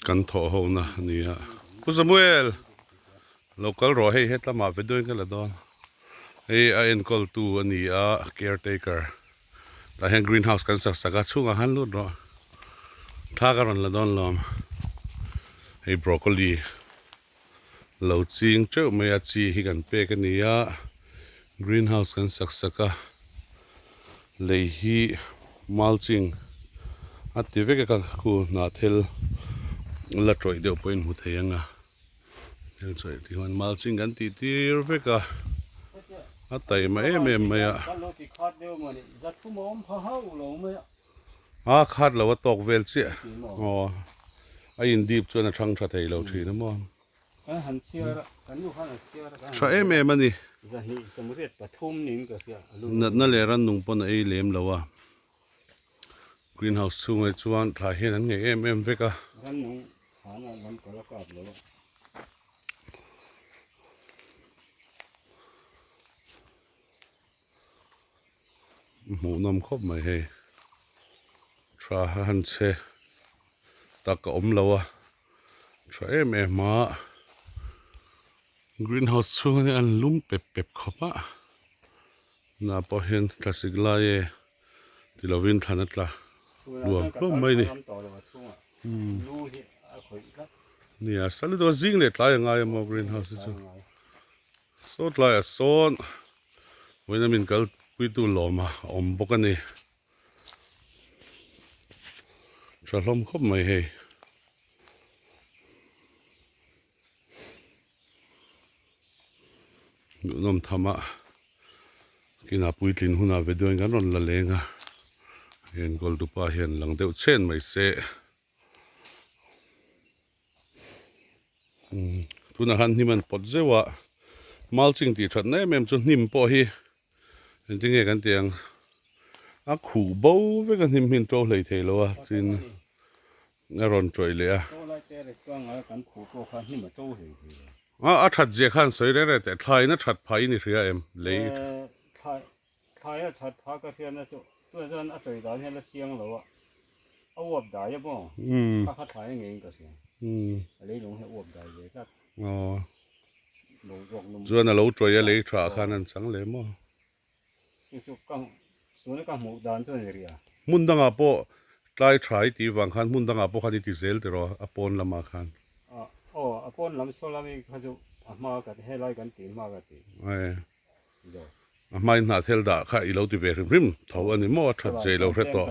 Kan thawh ho na a ni a. Pu Samuel! Lo kal rawh hei hetlamah ve dawn ka la dawn. Hei a enkawl tu a ni a caretaker. Tah hian green house kan sak sak a chhungah khan lut rawh. Thla ka rawn la dawn lawm. Hei broccoli lo ching teuh mai a chi hi kan pek a ni a green house kan sak sak a lei hi mulching a ti vek a ka khu hnah thil la tawih deuh pawhin hmu thei ang a thil chawih tih hian mulching kan tih tir vek a a taima em em mai a. A khat lo a tawk vel chiah aw a in dip chuan a thang tha thei lo thin a maw tha em em a ni natna leh rannung pawn a ei lem lo a green house chhungah chuan thlai hian an ngei em em vek a. Hmuh nawm khawp mai hei tha a han che tak a awm lo a tha em em a green house chhung hi an lum pep pep khawp a tunah pawh hian thlasik lai e ti lovin thlan a tla luam hluam mai a ni nia sal lutuk a zing leh tlai a ngai a maw green house hi chu saw tlaiah sawn. Vawiin min kal puitu lawm a awm bawk a ni. Tha hlawm khawp mai hei. Duhnawm tham a kinah puitlin hunah video in kan rawn la leng a enkawl tupa hian lang deuh chhen mai se. Tunah khan hnim an pawt zeuh a, mulching tih that na em em chu hnim pawh hi engtin nge kan tih ang a khuh bo vek a hnim hi an to hlei thei lo a tin a rawn tawih leh a. A a that zia khan sawi reng reng teh thlaiin a that phah in i hria em lei. Thlai a that phah ka hriatna chu tunah chuan a tawih dan hian a chiang lo a. A uap dai a maw? Kha kha thlai a ngeiin ka hria. A leilung hi a uap dai ve tlat. Boruak lum. Chuan a lo tawih a lei tha ah khan an chang leh maw? Chu chu ka tuna ka hmuh dan chuan i ria. Hmun dangah pawh tlai tha i tih vang khan hmun dangah pawh khan i ti zel tiraw a pawn lamah khan? Aw a pawn lam saw lami kha chu a hma ka ti helai kan tih hma ka ti. A hmain hnah thel dah kha i lo ti ve hrim hrim tho a ni maw a that zei lo hre tawh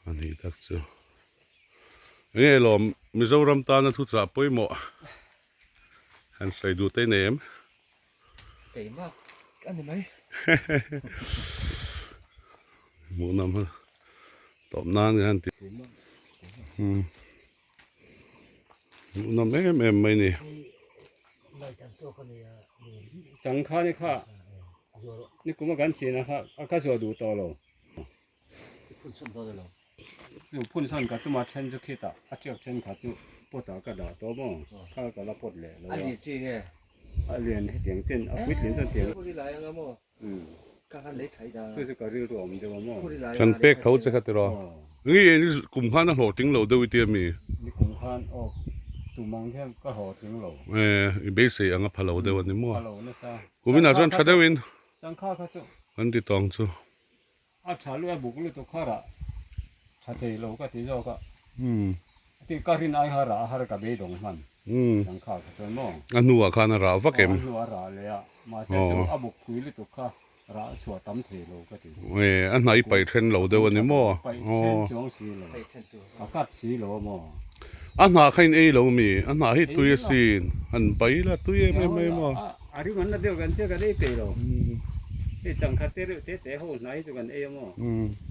a ni tak chu. Enge lawm Mizoram tana thuchah pawimawh han sawi duh te nei em? Keimah a ni mai. Hmuhnawm ha tawp nan hian ti. Hmuhnawm em em mai ni. Chang kha ni kha ni kuma kan chin a kha a ka zuah duh tawh lo. Chu phun sawn ka tuma then chu khitah a tiak then kha chu pot ah ka dah tawh maw kha ka la pot leh lo a. A lian hetiang chen a puitling chuan tiang. Chu chu ka rilru a awm deuh a maw. Kan pek tho che kha tiraw. Nge ni kum khan a hlawhtling lo deuh i tia mi? Ni kum khan aw tum ang hian ka hlawhtling lo. E i beisei ang a pha lo deuh a ni maw? Pha lo nasa. Kuminah chuan tha deuhin. Changkha kha chu. Kan ti tawng chu. A tha luai buk lutuk kha rah tha thei lo ka ti zawk a. Ti ka rin ai kha rah a har ka beidawng hman. Changkha kha chuan maw. A hnuah khan a rah vak em? A hnuah a rah leh a. Mahse chu a buk phui lutuk kha rah a chhuah tam thei lo ka ti. E, a hnai paih then lo deuh a ni maw? Paih then chuang si lo. A cut si lo a maw? A hnah kha in ei lo mi? A hnah hi tui asin. Han pai la tui em em mai maw? A ring an la deuh kan tia kan ei peih lo. Hei changkhat te reuh te te ho hnai hi chu kan ei a maw?